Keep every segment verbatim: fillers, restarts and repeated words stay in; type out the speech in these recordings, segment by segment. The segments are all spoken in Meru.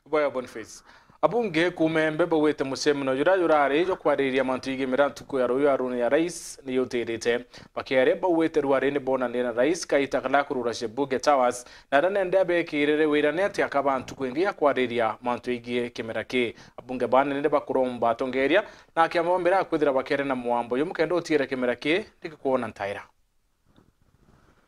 Boya Boniface. Abunge kuuma Embe bauite mucemanio juria jurari jwa kwariria mantu jigii miraa ntuku ya ruyu ya runi ya rais ni jutirite. Bakiaria bauite ruari ni bonanire na rais kaita kala kurura cia Bunge Towers, na aria nende abekirire wira ni ati akaba ntuku ingi ya kwariria mantu jigii kimera ki. Abunge banene ni bakuromba atongeria na akiamombira kwithira bakiaria na mwambo jumu kenda utiire kimera ki ni gikwona ntaira.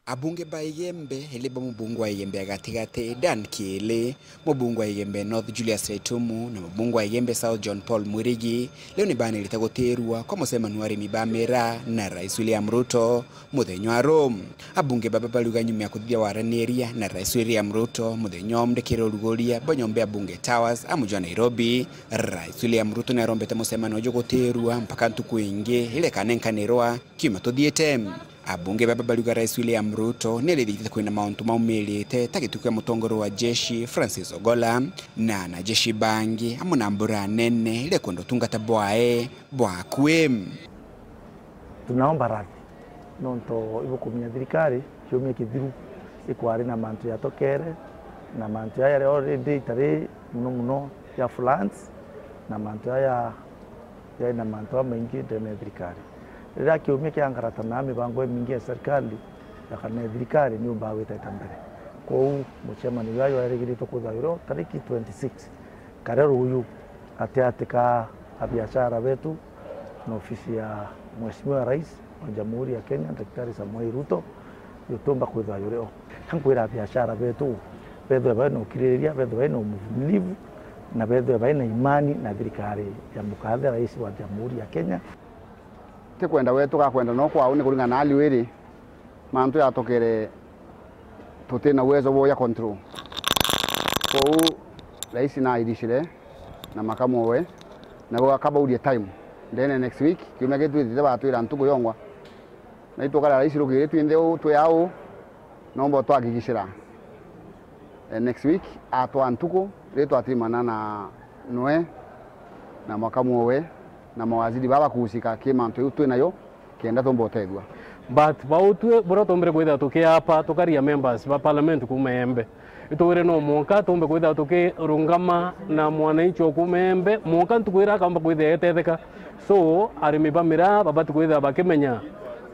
Abunge ba Igembe, iri bo mubunge wa Igembe ya gatigati, Dan Kiili, mubunge wa Igembe North Julius Letumu, na mubunge wa Igembe South John Paul Mwirigi, riu ni banirite gutirua kwa mucemanio wa arimi ba miraa na Rais William Ruto muthenya wa ru. Abunge baba bariuga nyuma ya kuthithia waraniria na Rais William Ruto muthenya wa umwe kiri uruguria bwa nyomba ya Bunge Towers, amu jwa Nairobi, Rais William Ruto ni arombete mucemanio uju gutirua mpaka ntuku ingi iria ikanenkanirwa kiumia tuthiite. Abunge baba bariuga Rais William Ruto ni arithithite kwina mauntu maumirite ta gituku kia mutongoria wa jeshi Francis Ogola na anajeshi bangi, amwe na mbura nene iria ikwenda utungata bwae bwa akui. Tunaomba radhi nontu ibukumenya thirikari kiumia kithiru ikwari na mantu yatokere, na mantu yaya already itari muno muno ya floods, na mantu yaya yari na mantu jamaingi ndene ya thirikari. Riria kiumia kiangarata na mibango imingi ya serikali ya kana ya thirikari ni umbaga gwita ita mbere. Kwou mucemanio juria jwarigiritwe kwithirwa juri o tariki twenty-six, karia ruyu gatiati ka abiashara betu na ofisi ya Mheshimiwa Rais wa Jamhuri ya Kenya, Daktari Samoei Ruto, jutumba kwithirwa juri o. Ka nkwira abiashara betu bethwe bari na ukiririria, bethwe bari na umuvumilivu, na bethwe bari na imani na thirikari ya mukathe rais wa Jamhuri ya Kenya. Ti kwenda wetu, gakwenda no kwao, ni kuringana na hali iri. Mantu yatokere tuti na uwezo bwa ya control. Kwou rais nairicire na makamu owe, na gwe akabauria time. Then next week, kiumia gitwitite batwira ntuku yongwa. Na itukara rais rukiri twinthe uu, twi au, nomba twakikishira. Eh, next week, atwa ntuku, ri twatirimana na nwe, na makamu owe, na mawaziri baba kuhusika ki mantu iu twi nayo, kenda tumba utethua. But bautue buria tumbire kwithira tukiapa tukaria members ba parliament kuuma Embe. Itwire no mwanka tumbe kwithira tukirungama na mwananchi o kuuma Embe, mwanka ntuku iria akamba kwithira etetheka. So, arimi ba miraa babati kwithira bakimenya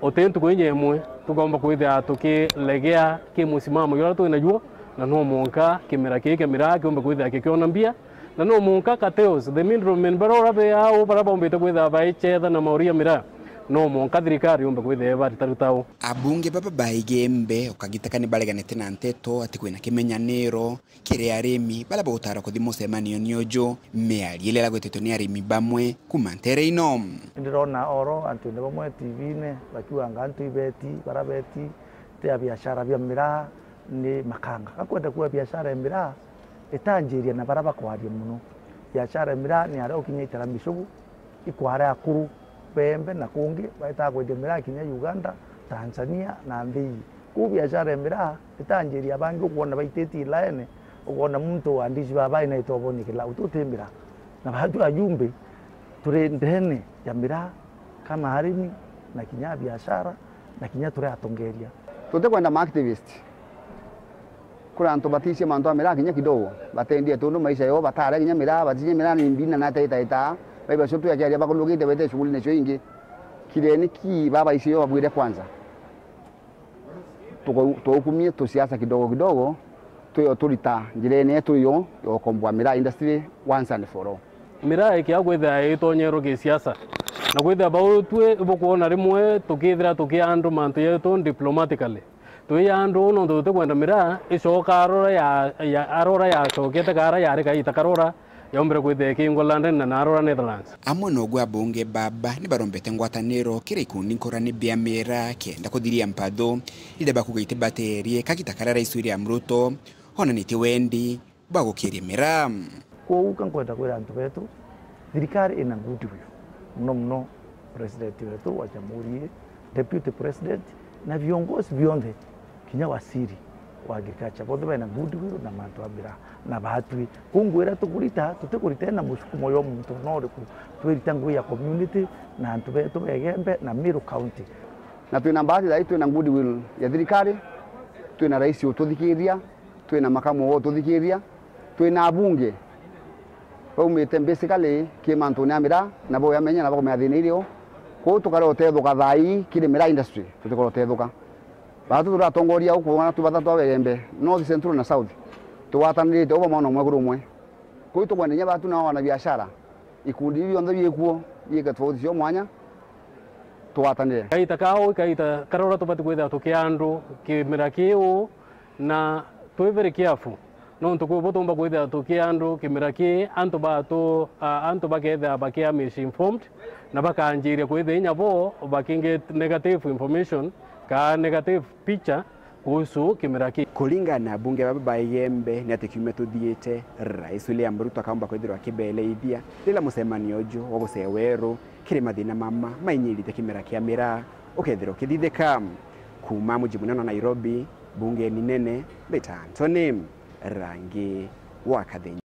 uti ntuku inya imwe tukomba kwithira tukiregea ki musimamo juria twi najuo, na no mwanka kimera kii kia miraa kiumbe kwithira kikiona mbia, na no mwanka cartels, the middlemen baria ura be au baria baumbite kwithira baichetha na mauria miraa, no mwanka thirikari yumbe kwithira ibaritaruta u. Abunge baba ba Igembe ukagitaka ni bareganite na nteto ati kwina kimenyaniro kiri arimi baria bagutara kuthi mucemanio ni uju, miario iria iragwetitwe ni arimi bamwe kuuma ntere ino. Ndirona oro antu ni bamwe T V-ini bakiuganga antu ibeti, baria beti ti a biashara bia miraa, ni makanga. Gakwenda kuuga biashara ya miraa itanjiria na baria bakwaria mono. Biashara ya miraa ni aria ukinya itara micubu, ikware akuru ba Embe na kungi, baitaga kwendia miraa kinya Uganda, Tanzania na nthi ii. Kwou biashara ya miraa itanjiria bangi, ukwona baititie ilaene, ukwona muntu wa ndici baba ainaite ubonie kilau, tuti miraa. Na batwi ajumbe turi ndene ya miraa kama arimi na kinya biashara na kinya turi atongeria. Tutikwenda ma activist. Kuri antu baticie mantu a miraa kinya kidogo, batendie tundu maisha yoo, batare kinya miraa, baticie miraa ni mbina na taita ita. Baiba cio twiakiaria bakunukite bete shughuli nacio ingi. Kireni ki baba icio babwire kwanza. Tuko-, tuukumie tusiasa kidogo kidogo, twio turita njirene yetu iyo ya ukomboa miraa industry once and for all. Miraa ikia kwithira itonyerwe gisiasa, na kwithira bau twi bukwona rimwe tukithira tukia andu mantu yetu diplomatically. Twi andu nontu tutikwenda miraa icoka arora ya, ya, arora yacokete kara yari kaita karora yombire kwithira ikingwa London na narora Netherlands. Amwe noguo abunge baba ni barombete ngwataniro kiri ikundi nkurani bia miraa kenda kuthiria mpathu riria bakuga itibaterie kagita karia Rais William Ruto onanitie wendi bwa gukiria miraa. Kwou ka nkwenda kwira antu betu, thirikari ina goodwill, muno muno president wetu wa jamhuri ii, deputy president, na viongozi bionthe, kinya waziri wa agriculture, bonthe baina goodwill na mantu a miraa na batwi. Kwou ngugi iria tukurita, tutikurita na musukumo jwa muntu ona uriku, twirita ngugi ya community na antu betu ba Igembe na Meru County. Na twina mbahati thaa ii twina goodwill ya thirikari, twina rais ututhikiria, twina makamu ututhikiria, twina abunge Baumite basically ki mantune ya miraa, na bo yamenya na bakumenya thina irio. Kwou tukare utethuka thaa ii kiri miraa industry, tutikore utethuka. Batu turatongoria uku na tubathatu abegembe, North, Central na South, tugwatanirite uba mwana umwe kuri umwe. Kwou tukwenda inya batu nao wana biashara, ikundi biu bionthe biikuo, biike tofauti cio mwanya, tugwatanire. Kaita kau, kaita karia uria tubati kwithira tukia andu kimera kiu, na twi very careful, nontu kwi bo tumba kwithira tukia andu kimera ki, antu batu, a, antu bakethira bakia misinformed, na bakanjiria kwithira inya bo bakinge negative information, ka negative picture kuhusu kimera ki. Kuringana na abunge baba ba Igembe, ni ati kiumia tuthiite, Rais William Ruto akaumba kwithirwa akibeleithia rira mucemanio uju wa gucea weru kiri mathina mama mainyirite kimera kia miraa ukethirwa ukithithika. Kuuma muji munene wa Nairobi, bungeni nene, mbita Anthony Rangi wa Kathenya.